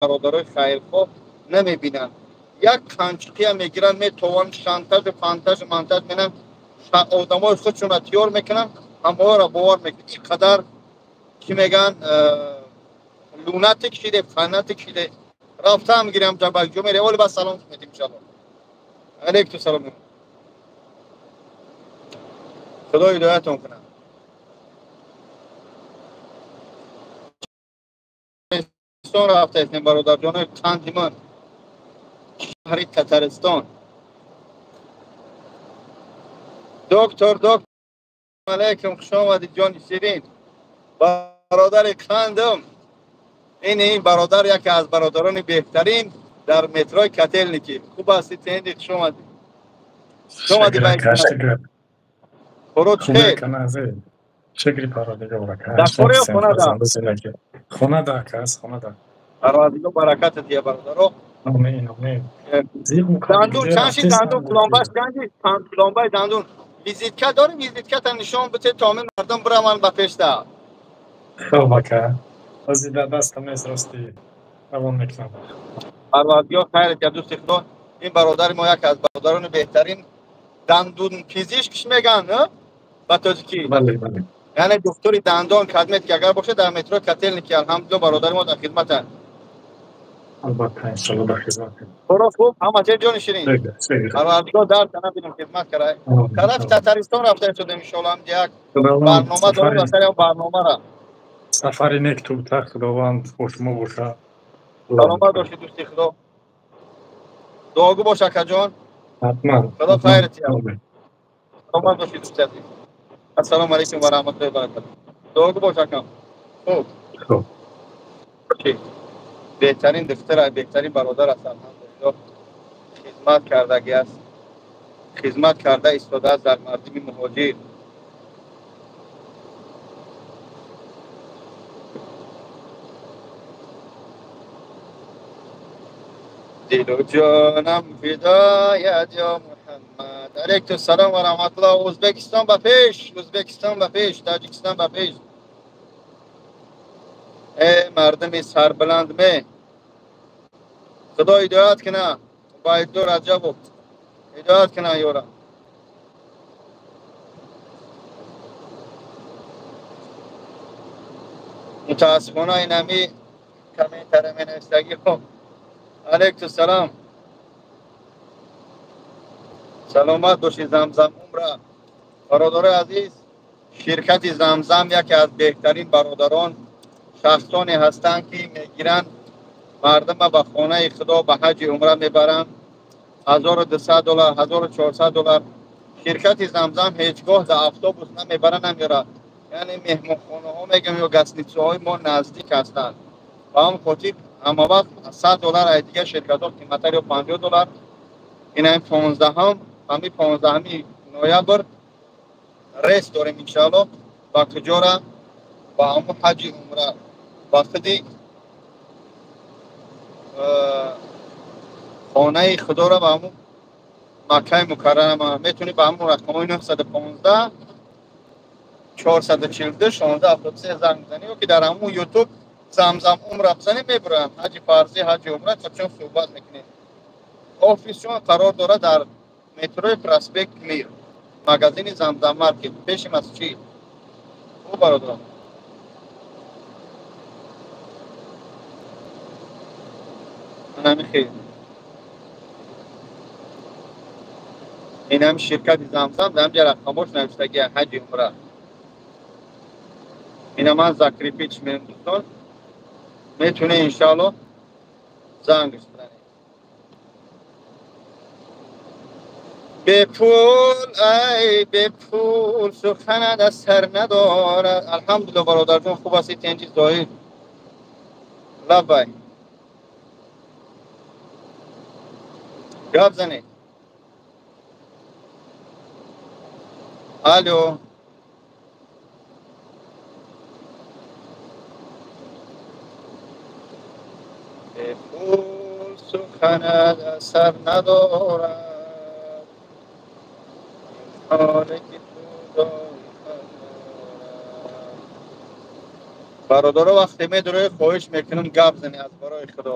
Бародарои хайрхоҳ намебинанд. Як қанчиқия мегиранд, метованд, шантажу пантажу монтаж менанд, одамои худшонро тиёр мекунанд, ҳамаҳоро бовар мекунанд. Ин қадар чӣ мегӯянд, лунатик шиде, фанатик шиде. Рафтаам гирам ҷабакҷо мере, оли бас салом метим иншалло. Алейкум салом. Худо ҳидоятон кунад. Татаристон рафтаистем, бародарҷонои қанди ман, шаҳри Татаристон. Доктор, доктор, алейкум, хуш омадед, ҷони ширин. Бародари қандам. Ин бародар яке аз бародарони беҳтарин дар метрои Котелники. Хуб ҳастӣ, тенди, хуш омадӣ. Хуш омадӣ ба Хуруҷ хел. Шукри Парвардигор ака. Дар хона ё хонада? Хонада ака, аз хонада. Парвардигор баракатат диҳад, бародаро. Амин, амин. Дандун чанд шид, дандун пломбаш чанд шид? Пломбаи дандун. Визитка дорӣ? Визитката нишон бите, то ҳамин мардум бираванд ба пешта. Хуб ака. Ҳозир дар дастам нест, рости равон мекунам. Парвардигор хайрат диҳад, дӯсти Худо. Ин бародари мо яке аз бародарони беҳтарин дандунпизишк мегӯянд, ба тоҷикӣ. Бале, бале. Яъне духтури дандон кадмет ки агар бошад дар метрои Котелники, алҳамдулилло, бародари мо дар хидматанд. Албатта, иншалло дар хидматем. Туро хуб, ҳама чиз ҷони ширин. Парвардигор дар тана бинем хидмат карай. Тарафи Татаристон рафта шудем, иншалло, ҳам як барнома дорем ва сари барномара. Сафари нек тубтар, Худованд бо шумо бошад. Саломат бошед, дӯсти Худо. Дуогӯ бош, акаҷон. Ҳатман. Худо хайрат диҳад. Саломат бошед, дӯсти азиз. Ассалому алайкум ва раҳматуллоҳи ва баракатуҳ. Дуогӯ бош, акам. Хуб. Хуб. Беҳтарин духтар, беҳтарин бародар аст, алҳамдулилло. Хизмат кардагӣ аст. Хизмат карда истодааст дар мардуми муҳоҷир. Дилу ҷонам фидоят ё Муҳаммад. Алейкум салом ва раҳматуллоҳ. Ӯзбекистон ба пеш, Ӯзбекистон ба пеш, Тоҷикистон ба пеш. Э мардуми сарбаланд ме. Худо ҳидоят кунад. Убайдулло Раҷабов ҳидоят кунад ёра. Мутаассифона ин ҳами комментаре менависагӣ. Хоб. Алейкум салом. Саломат бошед, Замзам умра. Бародарои азиз, ширкати Замзам яке аз беҳтарин бародарон, шахсоне ҳастанд, ки мегиранд мардума ба хонаи Худо ба ҳаҷи умра мебаранд. 1200 доллар, 1400 доллар. Ширкати Замзам ҳеҷ гоҳ дар автобус намебаранд, намеёрад. Яъне меҳмонхонаҳо мегӯям ё гостиницаҳои мо наздик ҳастанд. Ба ҳамон хотир ҳама вақт 100 доллар аз дигар ширкатҳо қиматтар ё 50 доллар. Ин ҳамин 15-ҳам, ҳамин 15-ҳами ноябр рейс дорем иншаалло ба куҷора? Ба ҳамон ҳаҷи умра. Ба худи хонаи Худоро, ба ҳамон Маккаи Мукаррама. Метавонӣ ба ҳамон рақамҳои 915 442 16 73 занг бизанӣ ё ки дар ҳамон Ютуб Замзам умра бизанӣ, мебуранд. Ҳаҷи фарзӣ, ҳаҷи умра чун суҳбат мекунем. Офисшон қарор дорад дар метрои Проспект Мир, магазини Замзам Маркет, пеши масҷид. Хуб, бародарон. Ҳамин хел. Ин ҳам ширкати Замзам, дар ҳамҷа рақамош навиштагия ҳаҷи умра. Ина ман закрепить мерем, дӯстон. Метавонед иншаалло занг бизанед. Бепул, ай бепул, суханат аз сар надорад. Алҳамдулилло, бародарҷон, хуб ҳастӣ, тенҷи зоҳир. Лаббай. Гап занед. Алло. Бепул суханат аз сар надорад. Ҳоле ки ту дорӣ. Бародаро, вақте медурои, хоҳиш мекунам, гап зани, аз барои Худо.